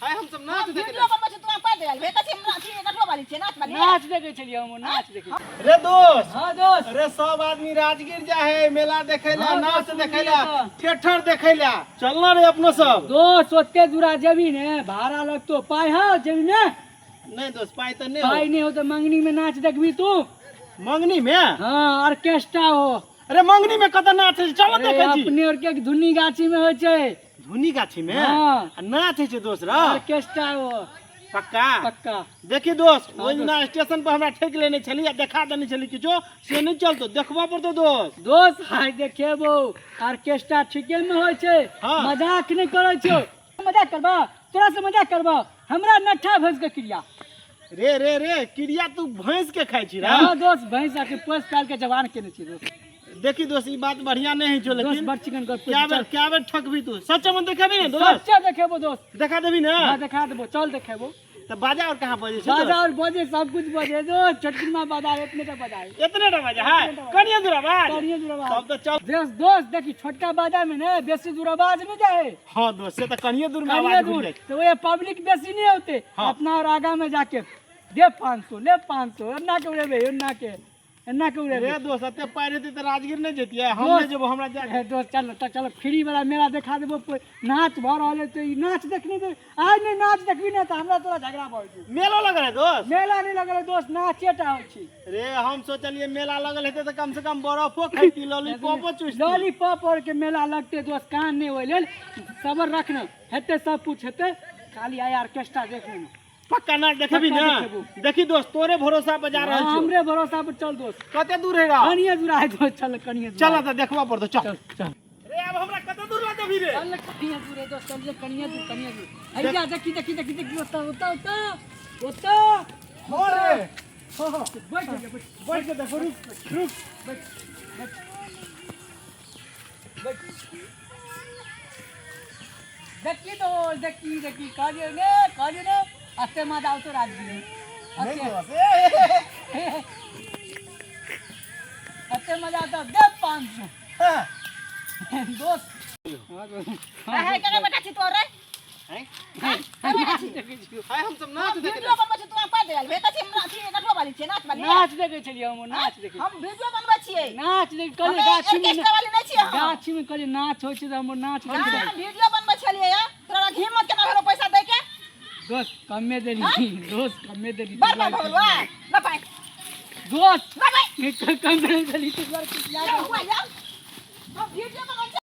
हाय हम सब नाच देखे वीडियो बनबै छी तू पाइ देल भेटै छै हमरा अथी नटुआ वाली छियै नाच वाली नाच देखे छलियै हम नाच देखे रे दोस्त हाँ दोस्त अरे सब आदमी राजगीर जा है मेला देखे ला हाँ, नाच दोस्त, देखे ला सुनलियै तऽ। थिएटर देखे ला चलना रे अपनो सब दोस्त ओते दूरा जेबी ने भाड़ा लगतो पाइ हौ जेबी ने नहीं दोस्त पाई तो नहीं पाइ नहीं हो तो मंगनी में नाच देखबी तू हो। मंगनी में हाँ ऑर्केस्ट्रा हो अरे मंगनी में कत नाच है चलो अरे देखे छी अपने और के धुनी गाछी में होइ छै धुनी गाछी में हाँ। आ नाच है छै दोस्त रा ऑर्केस्ट्रा हो पक्का पक्का देखी दोस्त हाँ, ओहि दिना स्टेशन पर हमरा ठेक लेने छली आ देखा देने छली किछो से नहीं चलतो देखबा पड़तो दोस्त दोस्त हाय देखेबो ऑर्केस्ट्रा ठीके में होइ छै हाँ। मजाक नहीं करै छौ मजाक करबा तोरा से मजाक करबा हमरा नट्ठा भैंस के क्रिया रे रे रे क्रिया तू भैंस के खाइ छी रा हाँ दोस्त भैंस आके पोस पाल के जवान केने छी दोस्त देखी दोस्त ई बात बढ़िया नहीं है जो दोस्त लेकिन बड़ चिकन कर क्या बेर क्या बेर ठकबी तू सच में देखेबी ने दोस्त सच्चा देखेबो दोस्त देखा देबी ने हाँ देखा देबो चल देखेबो तो बाजा और कहाँ बजे छै बाजा दोस्त? और बजे सब कुछ बजे दोस्त छोटकी माँ बाजा इतने का बजा इतने टा बाजा है कनिए दूर आवाज कनिए दूर आवाज। तब तो चल दोस्त दोस्त देखी छोटका बाजा में ने बेसी दूर आवाज नहीं जाए हाँ दोस्त से तो कनिए दूर में कनिए आवाज दूर घुर जाए तो वो पब्लिक बेसी नहीं होते हाँ। अपना और आगा में जाके दे 500 ले 500 एन्ना के उड़ेबे एन्ना के एन्ना के उड़ेबे रे दोस्त एते पाइ रहतै तऽ राजगीर नहि जैतियै हम दोस्त- नहि जेबो हमरा जा ए दोस्त चल तऽ चल फ्री वाला मेला देखा देबो नाच भऽ रहल है तऽ ई नाच देखने दे आइ नहि नाच देखबी ने तऽ हमरा तोरा झगड़ा भऽ जेतौ मेलो लगल है दोस्त मेला नहि लगल है दोस्त नाचे टा होइ छै रे हम सोचलियै मेला लगल हेतै तऽ कम से कम बरफो खैती लॉलीपॉपो चूसती लॉलीपॉप और के मेला लगते दोस्त कान नहि ओहि लेल सबर रखना हेतै सब कुछ हेतै खाली आइ ऑर्केस्ट्रा देख लेना पक्का नाच देखेबी पक्का ने देखेबो। देखी दोस्त तोरे भरोसा पर जा रहल हाँ, छियौ हमरे भरोसा पर चल दोस्त कते दूर है रा कनिए दूर आइ दोस्त चल कनिए दूर चल आइ। तऽ देखबा पड़तो चल चल चल रे अब हमरा कते दूर ला देबी रे चल कनिए दूर है दोस्त चल जे कनिए दूर कनिए दूर हैया देखी देखी देखी देखी ओता ओता ओता ओता हो रे हो हो बैठ जा बैठ बैठ के देखो रुक रुक बैठ बैठ बैठ देखी तो देखी देखी कहलियो ने कहलियो ने अते मजा आवतो राजगीर नहीं अते दोस्त ए, ए, अते मजा आवतो दे 500 हाँ। दोस्त हाँ दोस्त है केना बेटा छी तोर रे हैं? हाय हाय हम सब नाच देखे वीडियो बनबै छी तू पाइ देल भेटै छै हमरा अथी नटुआ वाली छियै नाच वाली नाच देखे छलियै हम नाच देखे हम वीडियो बनबै छियै नाच देख कहलियै हमे गाछी में ऑर्केस्ट्रा वाली नहि छियै हम गाछी में कहलियै नाच होइ छै तऽ हम नाच ना, देख हम वीडियो बनबै छलियै या तोरा हिम्मत केना भेलो पैसा दै के दोस्त कमे देली दोस्त कमे देली बड़ बड़ भऽ गेलो आ ना पाइ दोस्त ना पाइ कमे देली तू दुआरे किछु जा हुआ जा हम वीडियो बनबै